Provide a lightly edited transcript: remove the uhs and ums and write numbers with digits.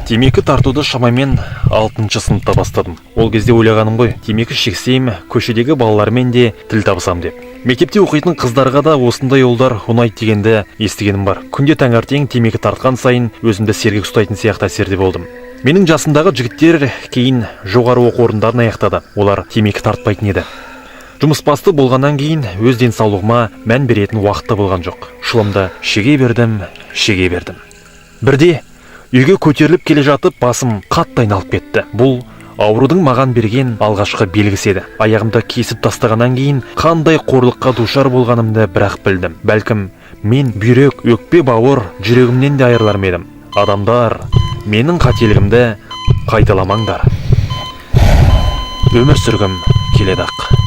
Темекі тартуды шамамен 6 сыныпта бастадым. Ол кезде ойлағаным ғой, темекі шексем, көшедегі балалармен де тіл табысам деп. Мектепте оқитын қыздарға да осындай ұлдар ұнайды дегенді естігенім бар. Күнде таңертең темекі тартқан сайын өзімді сергек ұстайтын сияқты әсерде болдым. Менің жасымдағы жігіттер кейін жоғары оқу орындарын аяқтады. Олар темекі тартпайтын еді. Жұмысбасты болғаннан кейін өз денсаулығыма мән беретін уақыт та болған жоқ. Шылымды шеге бердім, шеге бердім. Бірде үйге көтеріліп келе жатып, басым қатты айналып кетті. Бұл аурудың маған берген алғашқы белгісі еді. Аяғымды кесіп тастағаннан кейін қандай қорлыққа душар болғанымды бірақ білдім. Бәлкім, мен бүйрек, өкпе, бауыр, жүрегімнен де айырылар ма едім. Адамдар, менің қателігімді қайталамаңдар. Өмір сүргім келеді ақ.